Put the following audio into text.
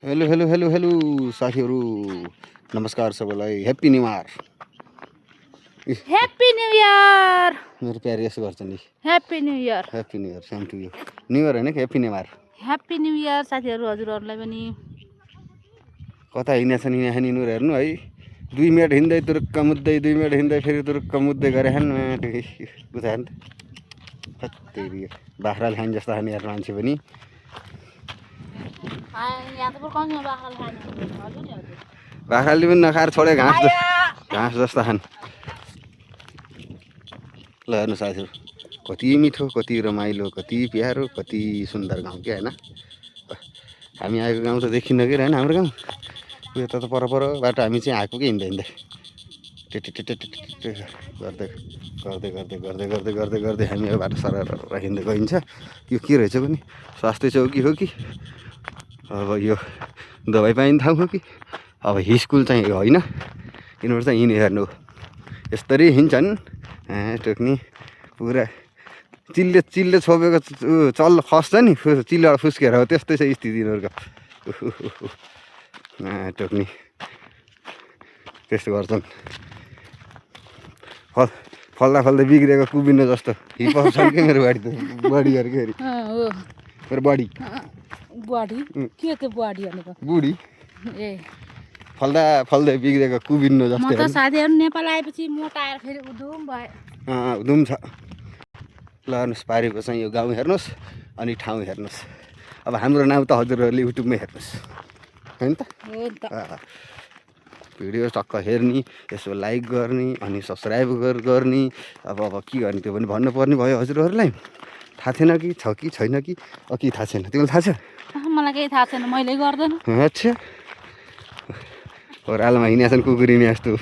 Hello hello hello hello साथीहरू नमस्कार सबैलाई happy new year. Happy new year. मेरो प्यार यसो गर्छ नि। Happy new year. Happy new year same to you. New year होइन कि happy new year. Happy new year साथीहरू हजुरहरूलाई पनि। कता हिँडेछन् यहाँ हिँड्नु हेर्नु है। 2 मिनट हिँड्दै तुरुक्क मुद्दै 2 मिनट हिँड्दै फेरि तुरुक्क मुद्दै गरे हान बुझायो नि त। त्यही बाख्राले खाने जस्तो खाने हेर्नु मान्छे पनि। बाख्राले पनि नखाएर छोडे घाँस जस्तो खान। ल हेर्नु साथीहरू कति मिठो कति रमाइलो कति प्यारो कति सुन्दर गाउँ क्या होइन। हामी आएको गाउँ त देखिन्न कि होइन हाम्रो गाउँ। यता त परबाट हामी चाहिँ आएको कि हिँड्दै हिँड्दै गर्दै गर्दै गर्दै गर्दै गर्दै गर्दै गर्दै हामी यो बाटो सरर हिँड्दै गइन्छ। यो के रहेछ पनि स्वास्थ्य चौकी हो कि अब यो दबाई पाइने ठाउँ हो कि अब स्कुल चाहिँ होइन। यिनीहरू चाहिँ हिँड्ने हेर्नु यसरी हिँड्छन् टोक्नी पुरा चिल्ले चिल्ले छोपेको चल्ल खस्छ नि चिल्लेबाट फुस्केर हो त्यस्तै छ स्थिति यिनीहरूको। टोक्नी त्यस्तो गर्छन् फल्दा फल्दै बिग्रेको कुबिनो जस्तो हिपहप छन् कि मेरो बाडी त बडीहरू फेरि मेरो बडी बुढी के त्यो बुढी भनेको बुढी ए फल्दा फल्दै बिग्रेको कुबिनो म जस्तै त साथीहरू नेपाल आएपछि मोटाएर फेरि उधुम भए धुम छ। ल हेर्नुहोस् पारेको चाहिँ यो गाउँ हेर्नुहोस् अनि ठाउँ हेर्नुहोस्। अब हाम्रो नाम त हजुरहरूले युट्युबमै हेर्नुहोस् होइन त। भिडियो टक्क हेर्ने यसो लाइक गर्ने अनि सब्सक्राइब गर्ने अब के गर्ने त्यो पनि भन्नुपर्ने भयो हजुरहरूलाई। थाहा थिएन कि छ कि छैन कि के थाहा छैन तिमीलाई थाहा छ? मलाई केही थाहा छैन मैले गर्दैन। अच्छा ओह्रालोमा हिँडेछन् कुकुर हिँडे जस्तो।